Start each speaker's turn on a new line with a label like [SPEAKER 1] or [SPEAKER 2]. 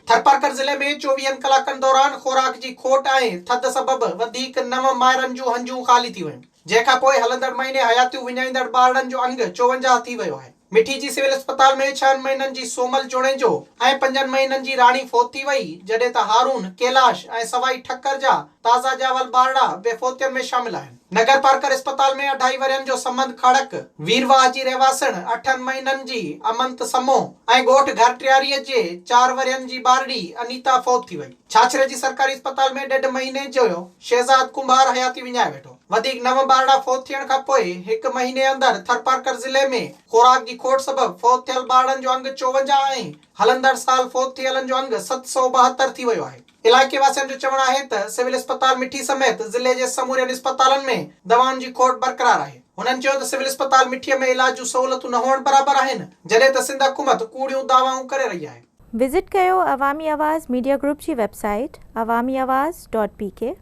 [SPEAKER 1] ٿرپارڪر ضلعي ۾ چوويهن ڪلاڪن دوران خوراڪ جي کوٽ ۽ ٿڌ سبب وڌيڪ نو مائرن جون هنجون خالي ٿي ويون، جنهن کانپوء هلندڙ مهيني حياتيون وڃائيندڙ ٻارڙن جو انگ 54 ٿي ويو آهي. مٺي جي سول اسپتال ۾ ڇهن مهينن جي سومل جوڻيجو ۽ پنجن مهينن جي راڻي فوت ٿي وئي، جڏهن ته هارون، ڪيلاش ۽ سوائي ٺڪر جا تازا ڄاول ٻارڙا به فوتين ۾ شامل آهن. نگرپارڪر اسپتال ۾ اڍائي ورهين جو سمند کڙڪ، ويرواهه جي رهواسڻ اٺن مهينن جي امنت سمو ۽ ڳوٺ گهرٽياريء جي چار ورهين جي ٻارڙي انيتا فوت ٿي وئي. ڇاڇري جي سرڪاري اسپتال ۾ ڏيڍ مهيني جو شهزاد ڪنڀار حياتي وڃائي ويٺو. وڌيڪ نو ٻارڙا فوت ٿيڻ کانپوء هڪ مهيني اندر ٿرپارڪر ضلعي ۾ خوراڪ جي کوٽ سبب فوت ٿيل ٻارڙن جو انگ 54 ۽ هلندڙ سال فوت ٿيلن جو انگ 772 ٿي ويو آهي. علائقي واسين جو چوڻ آهي ته سول اسپتال مٺي سميت ضلعي جي سمورين اسپتالن ۾ دوائن جي کوٽ برقرار آهي. هنن چيو ته سول اسپتال مٺي ۾ علاج جون سهولتون نه هئڻ برابر آهن، جڏهن ته سنڌ حڪومت ڪوڙيون دعوائون ڪري رهي آهي.
[SPEAKER 2] وزٽ ڪيو عوامي آواز ميڊيا گروپ جي website Awami Awaz dot P K.